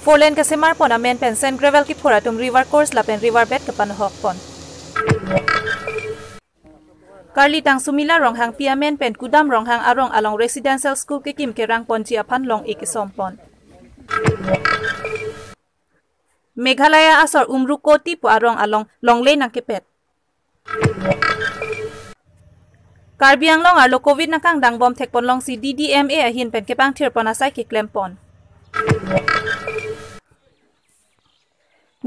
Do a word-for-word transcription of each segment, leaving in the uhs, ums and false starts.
Four lane kasemar pon amen pen sand gravel kiphur atum river course lapen river bed kepanohok pon. Karlitang Sumila Ronghangpi amen pen Kudam Ronghang arong along residential school kekim kerang ponji aphan long-ik kesom pon. Meghalaya asor Umrukoti pu arong along longle nangkepet. Karbi Anglong arlo covid nangkangdang bom thek pon longsi D D M A ahin pen kepangthir pon asai keklem pon.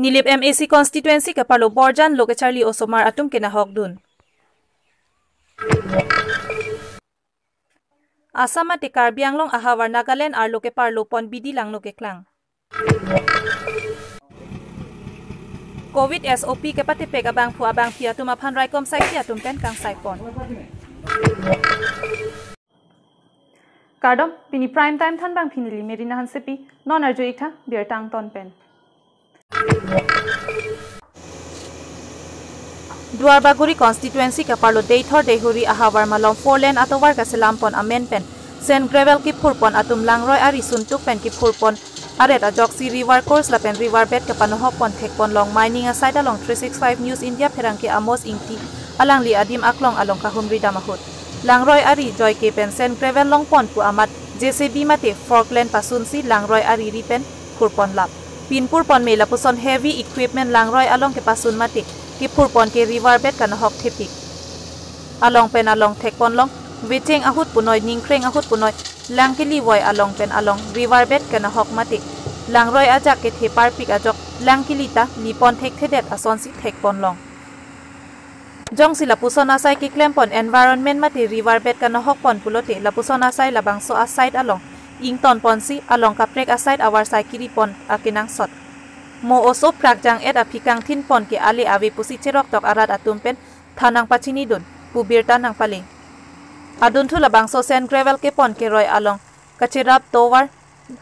Nilip M A C constituency keparlo Borjan lo kecharli osomar atum kenahok dun. Assam mate Karbi Anglong ahavar Nagaland arlo keparlo pon bidi langno keklang. Covid S O P kepatepek abangphu abangphi atum aphan raikom saikhi atum pen kangsai pon. Kardom, pini prime time thanbangphi neli Merina Hansepi, non arju-ik tha birta angton pen. Duarbagori constituency keparlo Deithor Deihori ahavar malom four lane atovar kaselam pon amen pen sand gravel kiphur pon atum langroi ari suntuk pen kiphur pon aret ajoksi river course lapen river bed kepanohok pon thek pon long mining aside along three six five News India pherangke Amos Ingti alangli adim aklong along kahumri dam ahut. Langroi ari joike pen sand gravel long pon pu amat J C B mate forklift pasunsi langroi ari ri pen phur pon lap. Pinpur pon me lapuson heavy equipment langroi along kepasun mate kiphur pon ke river bed kanohok thepik. Along pen along thek pon long, vecheng ahut punoi, ningkreng ahut punoi, lang kili voi along pen along river bed kanohok mate langroi ajak kethe parpik ajok lang kili ta li pon thekthedet asonsi thek pon long. Jongsi lapuson asai keklem pon environment mate river bed kanohok pon pulote lapuson asai labangso aside along ington ponsi along kaprek aside avarsai kiri pon akenangsot. Mo oso prakjang et aphi kangthin pon ke ale ave pusi cherok tok arat atum pen than nangpachini dun pu birta nangpale. Adunthu labangso sand gravel kepon keroi along kacherap tovar,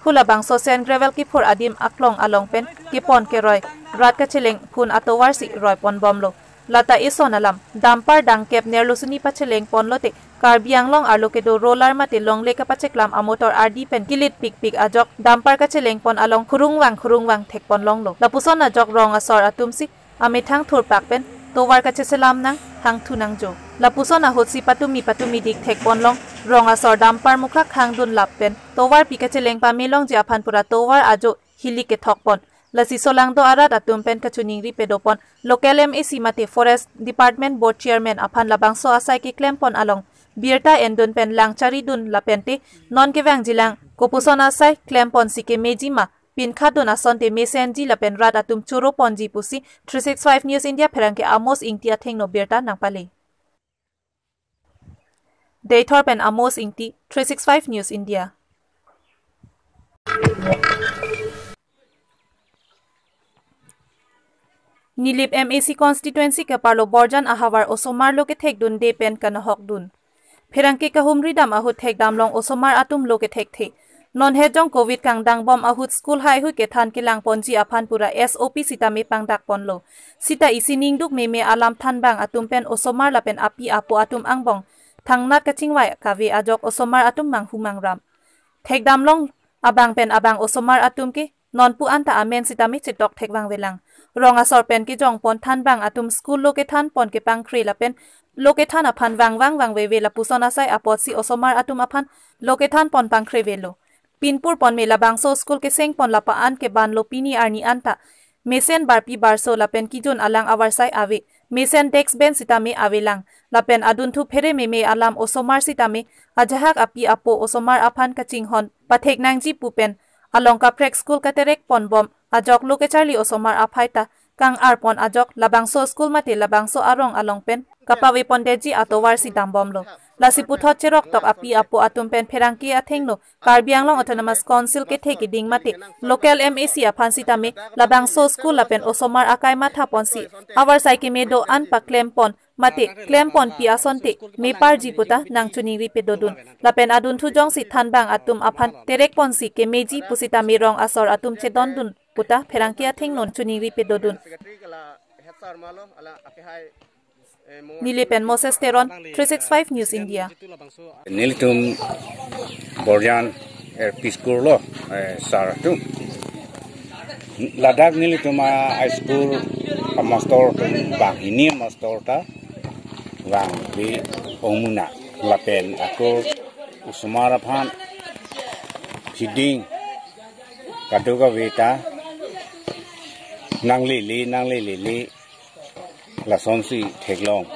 hu labangso sand gravel kiphur adim aklong along pen kepon keroi rat kacheleng phun atovar si roi pon bomlo. Lata ison alam, dumper dangkep nerlo suni pacheleng pon lote Karbi Anglong arlo kedo roller mate longle kapacheklam amotor ardi pen kilit pikpik ajok dumper kacheleng pon along khurungvang khurungvang thek pon longlo. Lapuson ajok rong asor atum si amethang thurpak pen tovar kacheselam nang hangthu nangjo. Lapuson ahut si patumi patumi dik thek pon long, rong asor dumper mukhak hang dun lap pen tovar pi kacheleng pame longji aphan pura tovar ajo hilik kethok pon. Lasi solangdo arat atum pen kachiningri pedo pon local M A C mate Forest Department Board Chairman aphan labangso asai keklem pon along birta endun pen lang chari dun lapen te non kevangji lang kopuson asai klem ponsi kemeji ma pinkha dun asonte mesenji lapen rat atum choro ponji pusi three six five News India pherangke Amos Ingti athengno birta nangpale. Deithor pen Amos Ingti, three six five News India. Nilip M A C constituency keparlo Borjan ahavar osomar lo kethek dun de pen kanohok dun. Pherangke kahumri dam ahut thek dam long osomar atum lo kethekthe. Non hejong covid kangdang bom ahut school haihui kethan kelang ponji aphan pura S O P sitame pangdak ponlo. Sita isi ningduk meme alam thanbang atum pen osomar lapen api apo atum angbong thangnat kachingvai kave ajok osomar atum manghu mangram. Thek dam long abang pen abang osomar atum ke non pu anta amen sitame chetok thek vangvelang. Rong asor pen kejong pon thanbang atum school lo kethan pon kepangkre lapen lo kethan aphan vangvang vangveve lapuson asai apotsi osomar atum aphan lo kethan pon pangkrevelo. Pinpur pon me labangso school keseng pon lapa an kebanlo pini arni anta mesen barpi barso lapen kijun alang avarsai ave. Mesen desk bench sitame avelang. Lapen adunthu phere meme alam osomar sitame ajahak api apo osomar aphan kachinghon pathek nangji pu pen along kaprek school katerek pon bom ajok lo kecharli osomar aphai ta kang-ar pon ajok labangso school mate labangso arong along pen kapave pondetji atovar si dam bomlo. Lasi puthot cherok tok api apo atum pen pherangke athengno Karbi Anglong Autonomous Council kethe keding mate local M A C aphan sitame labangso school lapen osomar akai matha ponsi avarsai keme do-an paklem pon mate klem ponpi asonte meparji puta nangchiningri pedodun. Lapen adunthu jongsi thanbang atum aphan terek ponsi kemeji pusitame rong asor atum chedondun puta pherangke athengno chiningri pedodun. Nilip pen Moses Teron, three six five News India. Nelitum Borjan L P School lo, eh, sir atum. Ladak nelitum a-school amastor atum banghini amastor ta vangve ongmuna lapen ako osomar aphan feeding kadokave ta nanglele nanglelele lasonsi theklong.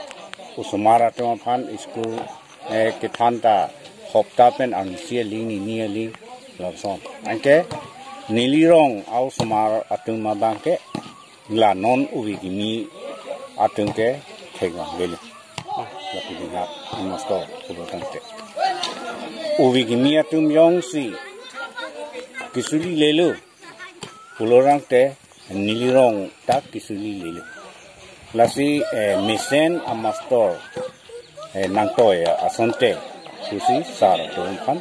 Osomar atum aphan school eh, kethan ta hopta pen arnisi aling nini aling lason. Anke neli rong a-osomar atum abang ke la non ove kimi atum ke thekvangvelo. Lapu dinghap amastor pulo tangte. Ove kimi atum jongsi kesulilelo pulo tangte neli rong ta kesulilelo. Lasi eh, mesen amastor eh, nangtoi asonte pusi sar atum aphan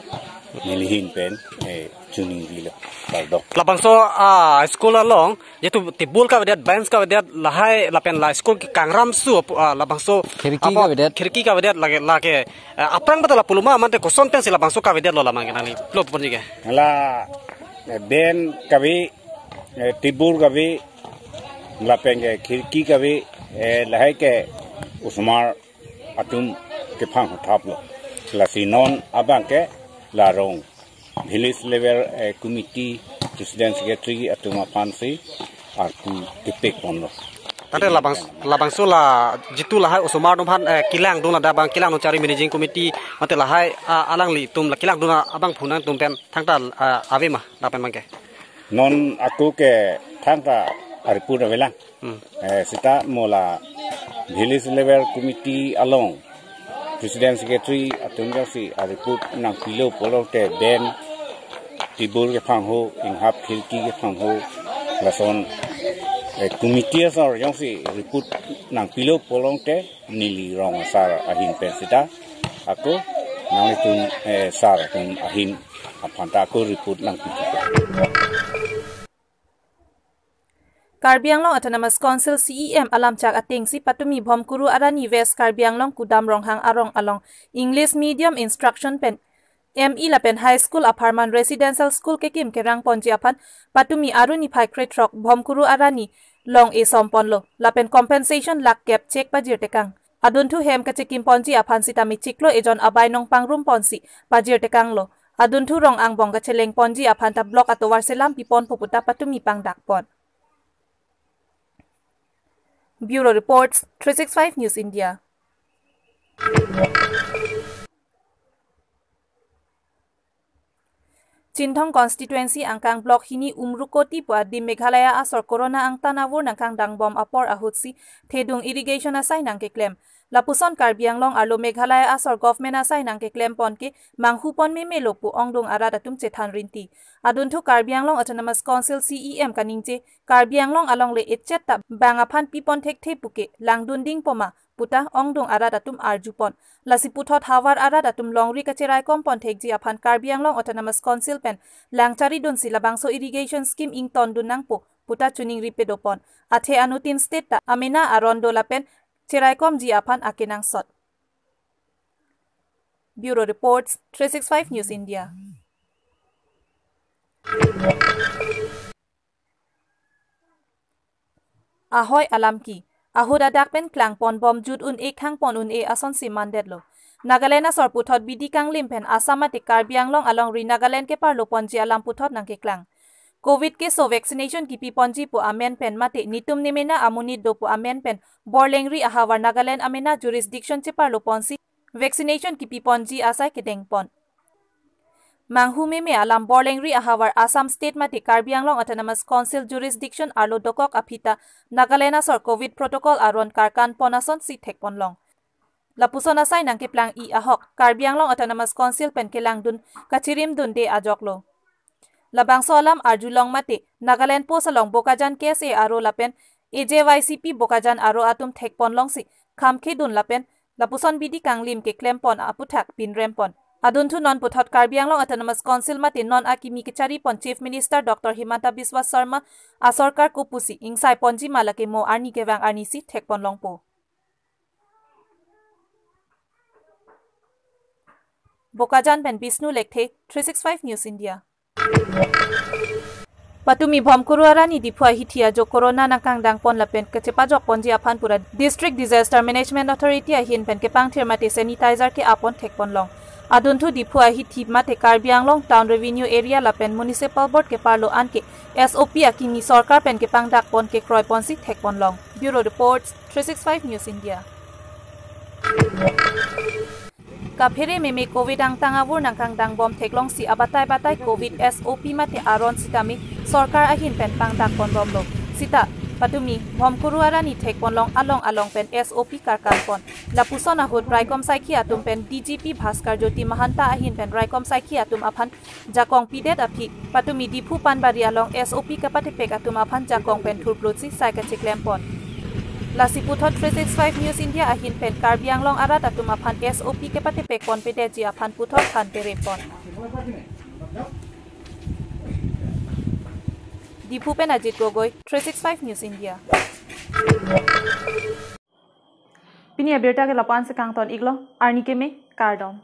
neli ahin pen eh, chuning vilo. Kardom. Labangso a-school along, jitu table kavedet, bench kavedet, lahai lapen la school ke kangram su apu, ah, labangso khirki apa, kavedet. Khirki kavedet lake, lake, eh, aphrang bata lapu loma mate koson pensi labangso kavedetlo, lamang ke nangli plot ponji ke. La eh, bench kave, eh, table kave, lapen ke khirki kave, eh, lahai ke osomar atum kephang hothaplo. Lasi non abang ke la rong village level eh, committee president secretary atum aphansi arpu kepek ponlo. Tangte labang, labangso la jitu lahai osomar atum aphan eh, kelangdun, ladak abang kelangdun chari managing committee mate lahai ah, alanglitum la kelangdun abangphu nangtum pen thangta ah, ave ma lapen abang ke. Non ako ke thangta arpu avelang. Hmm. Eh, seta mo la village level committee along president secretary atum jongsi a-report nangpilo pulo tangte bench table kephang ho, inghap khirki kephang ho, lason eh, committee asor jongsi report nangpilo pulo tangte neli rong asar ahin pen seta ako nanglitum eh, sar atum ahin aphan ta ako report nangpithupo. Karbi Anglong Autonomous Council C E M alamchak atengsi patumi Bhomkuru Arani West Karbi Anglong Kudam Ronghang arong along English medium instruction pen M E lapen high school apharman residential school kekim kerang ponji aphan patumi arni phai krethrok Bhomkuru Arani long esom ponlo lapen compensation lakh kep chek pajir tekang. Adunthu hem kachekim ponji aphan sitame chiklo ejon abai nong pangrum ponsi pajir tekanglo. Adunthu rong angbong kacheleng ponji aphan ta block atovar selam pipon puputa patumi pangdak pon. Bureau Reports, three six five News India. Chinthong constituency angkang block hini Umrukoti pu adim Meghalaya asor corona angtan avur nangkangdang bom apor ahutsi thedung irrigation asai nangkeklem. Lapuson Karbi Anglong arlo Meghalaya asor government asai nangkeklem pon ke manghu pon memelo pu ongdung arat atum chethan rinti. Adunthu Karbi Anglong Autonomous Council C E M kaningje Karbi Anglong alongle echet ta bang aphan pipon thekthe puke langdun ding poma puta ongdung arat atum arjupon. Lasi puthot havar arat atum longri kacheraikom pon thekji aphan Karbi Anglong Autonomous Council pen langchari dunsi labangso irrigation scheme ingtondun nangpo puta chuningri pedopon. Athe anuttin state ta amena aron do lapen cheraikomji aphan akenangsot. Bureau Reports, three six five News India. Ahoi alam ke. Ahut adak pen klangpon bom jut un-e khangpon un-e asonsi mandetlo. Nagaland asor puthot bidi kanglim pen Assam mate Karbi Anglong alongri Nagaland keparlo ponji alam puthot nangkeklang. Covid keso vaccination kipi ponji pu amen pen mate netum nemena amonit do pu amen pen Borlengri ahavar Nagaland amena jurisdiction cheparlo ponsi vaccination kipi ponji asai kedeng pon. Manghu meme alam Borlengri ahavar Assam State mate Karbi Anglong Autonomous Council jurisdiction arlo dokok aphi ta Nagaland asor Covid protocol aron karkan pon asonsi thekponlong. Lapuson asai nangkeplang-i ahok Karbi Anglong Autonomous Council pen kelangdun kachirimdunde ajoklo. Labangso alam arjulong mate Nagaland Post along Bokajan K S A aro lapen A J Y C P Bokajan aro atum thekponlongsi khamkhedun lapen lapuson bidi kanglim keklem pon aputhak pinrem pon. Adunthu non puthot Karbi Anglong Autonomous Council mate non akimi kechari pon Chief Minister Doctor Himanta Biswa Sarma asorkar kopusi ingsai ponji ma lake mo arni kevang arnisi thekponlongpo. Bokajan pen Bishnu Lekthe, three six five News India. Patumi Bhomkuru arani Diphu ahithi ajo corona nangkangdang pon lapen kachepajok ponji aphan pura District Disaster Management Authority ahin pen kepangthir mate sanitizer ke-ap pon thek pon long. Adunthu Diphu ahithi mate Karbi Anglong Town Revenue Area lapen Municipal Board keparlo anke S O P akimi sorkar pen kepangdak pon kekroi ponsi thek pon long. Bureau Report, three six five News India. Kaphere meme Covid angtang avur nangkangdang bom theklongsi abatai batai Covid S O P mate aron sitame sorkar ahin pen pangdak pon bomlo. Sita patumi Bhomkuru arani thek pon long along along pen S O P karkan pon. Lapuson ahut raikom saikhi atum pen D G P Bhaskar Jyoti Mahanta ahin pen raikom saikhi atum aphan jakong pidet aphi patumi Diphu Panbari along S O P kapatepek atum aphan jakong pen thurplutsi sai kachiklem pon. Lasi puthot three six five News India ahin pen Karbi Anglong arat atum aphan S O P kapatepek pon pedetji aphan puthot than tere pon. Diphu pen Ajit Gogoi, three six five News India. Pini abirta ke lapu-an si kangton iklo, arni keme, kardom.